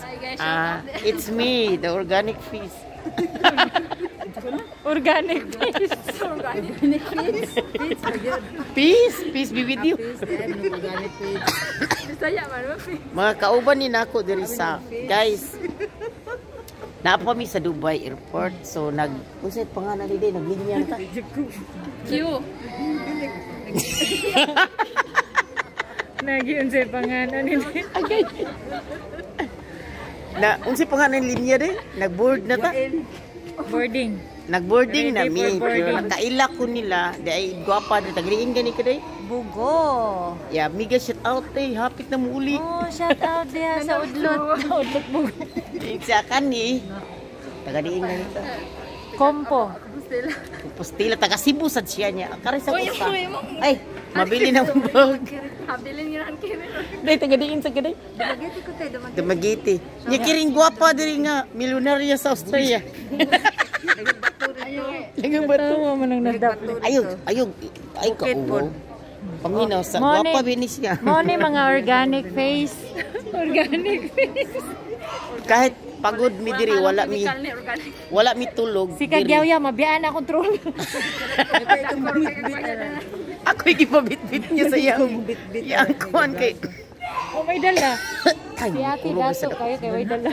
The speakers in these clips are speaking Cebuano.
Hi guys, Ah, it's me, the organic fish. Organic fish. Organic feeds. Feeds are good. Peace, peace be with you. Peace, they have no organic feeds. Bisaya man mo. Mga kauban ni nako diri sa, guys. Naa pa mi sa Dubai Airport. So nag unsay pangalan ni day, naglinya ta. Q. Nagi unsay pangalan ni. Okay. Na unsay pangalan ni linya day? Nagboard na ta. Boarding. Nagboarding na Ready mi. for Pero boarding. nakaila ko nila, di ay gwapa di tagriin gani ka day. Bugo. Yeah, miga shout out eh, hapit na muuli. Oh, shout out diha sa udlot. Sa udlot mo. Sa kani. Taga diin gani ta. Kompo. Compostela, taga Cebu sad siya niya. Kare sa usa. Ay, mabili ng bag. Habilin nga ang kiri. Day taga diin sa kaday. Dumagiti ko tayo, dumagiti. Dumagiti. Nya kiring gwapa diri nga milyonarya sa Australia. Lagang bato. Tawa mo nang nadap. Ayog, ayog, ay ka uwo. Paminaw sa Mone. gwapa bini siya. Mo ni mga organic face. Organic face. Kahit pagod mi diri, wala mi Chemical ni organic. wala mi tulog. Si diri. Kagyawya, mabiyaan akong troll. Ako'y gipabitbit niya sa iyang iyang kuan kay Oh, may dala. Ay, Si Ate urog sa Dato dako. kayo kay way dala.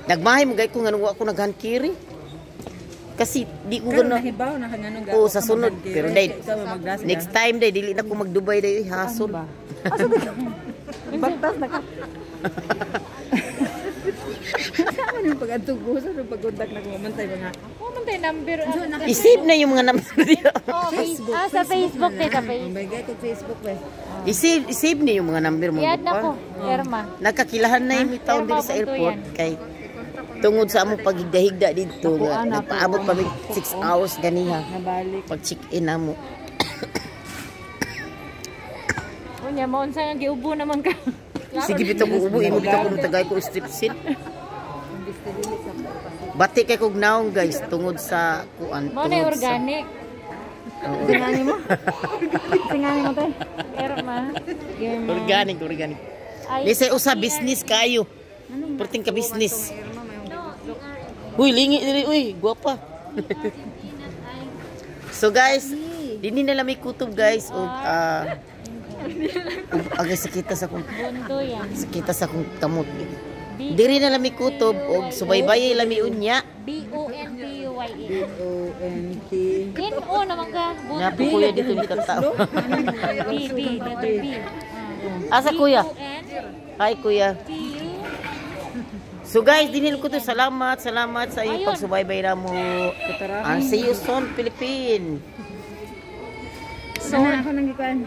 Nagmahay mo gay ko nganong wa ko naghankiri. Kasi di ko Karon gana. nahibaw na ka nganong Oo, sa sunod. Pero day, next next time day dili na ko mag-Dubai day hasol. Baktas na ka. Saan man yung pag-antugo sa nung pag-undak na kumamantay mga Oh, man tayo number. I-save na yung mga number dito. Oh, Facebook. Ah, sa Facebook te, sa Facebook. Oh my God, kung Facebook ba? I-save na yung mga number mo. I-add na pa. ko, Erma. Nagkakilahan na yung taon Erma diri sa punto airport yan. kay tungod sa among paghigda-higda dito nga nagpaabot pa mig 6 hours ganiha Nabalik. pag check-in namo. Unya, maunsa nga giubo naman ka. Sige bitaw ko ubo, imo bitaw ko tagay ko strip seat. Bati kay kog naong guys tungod sa kuan Mo na tungod sa organic. Singani mo? Singani mo tayo? Erma. Irma. Organic, organic. Ay, Di say usa business kayo. Perting ka business. Uy, lingi diri uy, gwapa. So guys, dinhi na lang may kutob guys og ug agay sakita sa kong Bundo yan. sakita sa kong kamot. B Diri na lang may kutob og subaybay lami unya. B O N T U Y E. O-N-T. N O naman ka. Bundo. Napo kuya dito ni tao. B B letter B. Asa kuya? B O N Hi kuya. T U. So guys, dinil ko to. Salamat, salamat sa iyong Ayun. pagsubaybay na mo. And see you soon, Philippine. Sana ako nang gikuan.